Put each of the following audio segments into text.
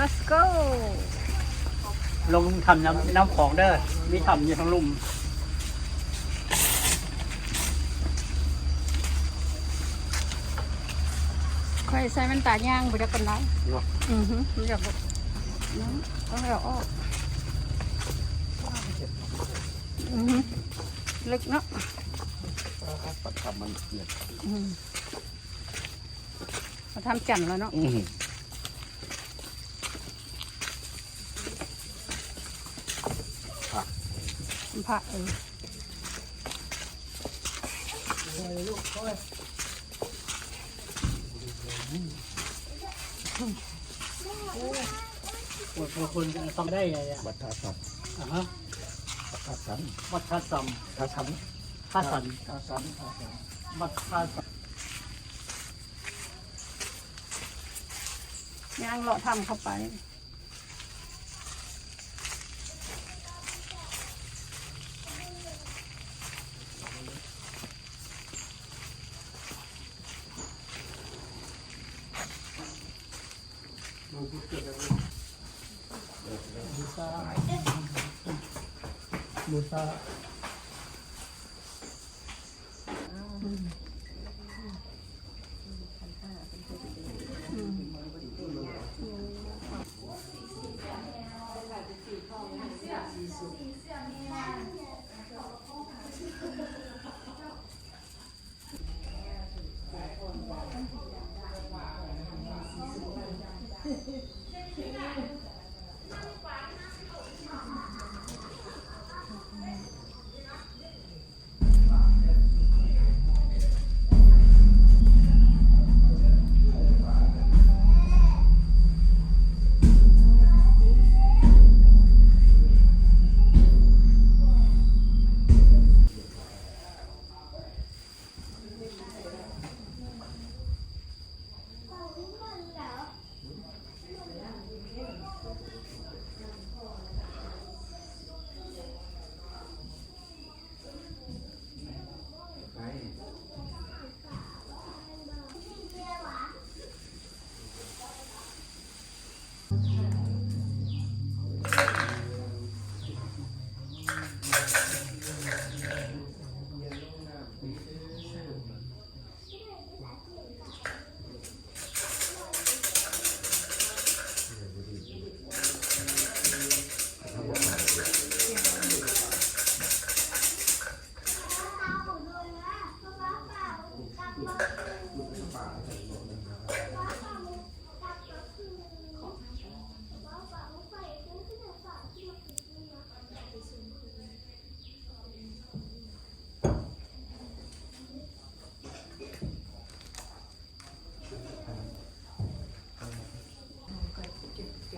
Let's go ລົງຖ້ຳນ້ຳ ນ້ຳຂອງເດີ ມີຖ້ຳຢູ່ທາງລຸ່ມ. ຂ້ອຍໃສ່ແວ່ນຕາຍ່າງບໍ່ໄດ້ປານໃດເນາະ. ອືຮຶ ມັນຢາກແບບນັ້ນ ຕ້ອງເອົາອອກ. ອືຮຶ ເລິກເນາະ. ປະທຳມັນ ອືມ ປະທຳຈັນລະເນາະ. ອືມ ພະ ພະ ເອີ ຄົນ ຄົນຕ້ອງໄດ້ ບັດທະສັນ ອາຮະ ບັດທະສັນ ບັດທະສັນ ທະສັນ ທະສັນ ທະສັນ ບັດທະສັນ ຍ່າງເລາະຖ້ຳເຂົ້າໄປ.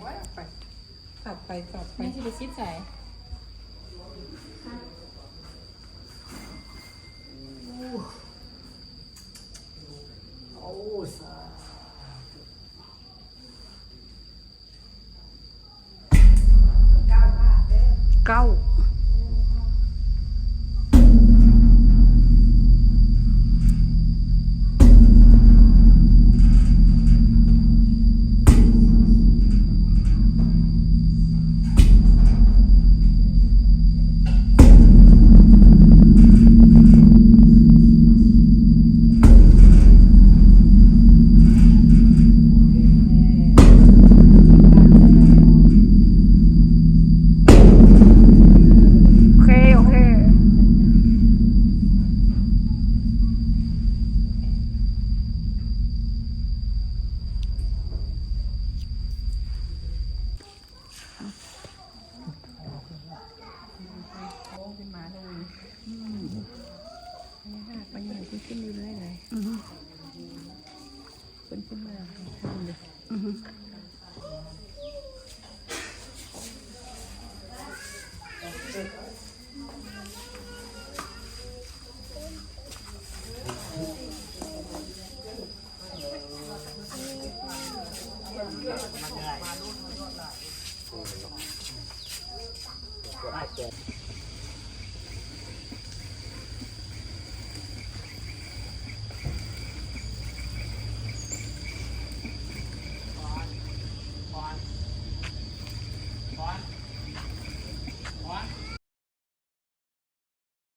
ໂອ້ຍ ໄປ ຕັດໄປ ຕັດໄປ ແມ່ຊິໄປຊິດໃສ? ໂອ້ ສາທຸ. ເກົ້າ. ໂອເຄ ໂອເຄ. ໂອ້ ເປັນໝາເລີຍ ອືມ ໄປຫາໄປຫຍັງ ເພິ່ນຂຶ້ນເລື້ອຍໆ ເລີຍ ອືຮຶ ເພິ່ນຂຶ້ນມາທາງເດີ ອືຮຶ. ມາເດີ.